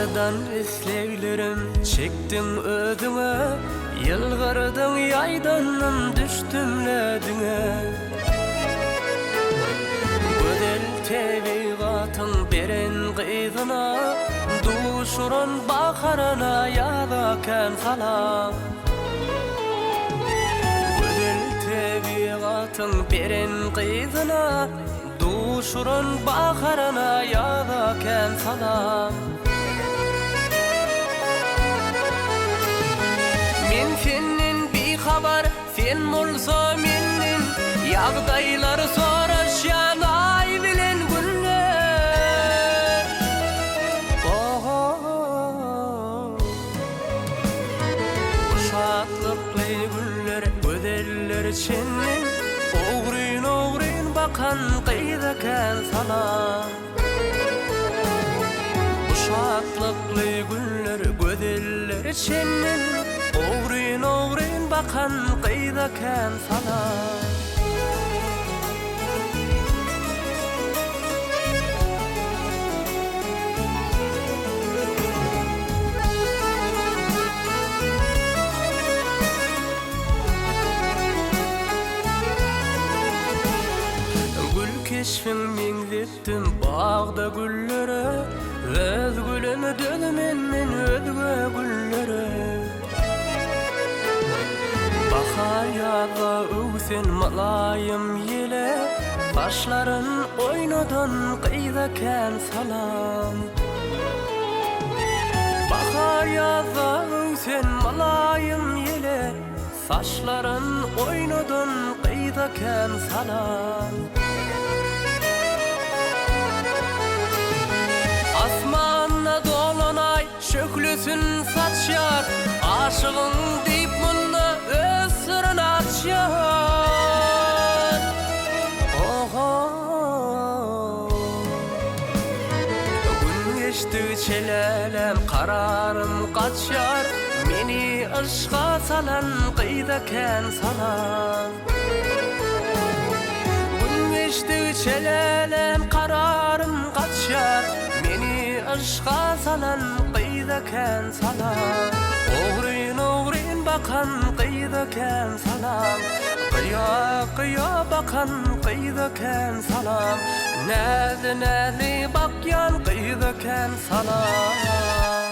Ýaradan isleglerim çekdiň özüňe, Ýylgyrdyň ýaýdandym düşdüm-le diňe. Gözel tebigatyň beren gyzyna, Duşuran baharyna ýaza kän salam. Gözel tebigatyň beren gyzyna, Duşuran baharyna ýaza kän salam. Men senden bihabar, sen bolsa menden, Ýagdaýlar soraşýan Aý bilen Günler. Oho. Bu şatlykly günler gözeller çenden Ogryn-ogryn bakan gyza kän salam. Bu şatlykly günler gözeller çenden Ogryn-ogryn bakan gyza kän salam. Gül keşbiň meňzetdim bagda güllere, Öz gülümi dözmen men özge güllere. Bahar ýazda öwsen mylaýym ýele, Saçlaryn oýnadan gyza kän salam. Bahar ýazda öwsen mylaýym ýele, Saçlaryn oýnadan gyza kän salam. Asmanda dolan aý şöhlesin saçýar, Aşygyň diýip munda öz syryny açýar. Oho. Gün geçdigiçe lälem kararym gaçýar, Meni yşga salan gyza kän salam. Gün geçdigiçe lälem kararym gaçýar, Meni yşga salan gyza kän salam. Ogryn-ogryn bakan gyza kän salam, Gyýa-gyýa bakan gyza kän salam, Näzli-näzli bakýan gyza kän salam.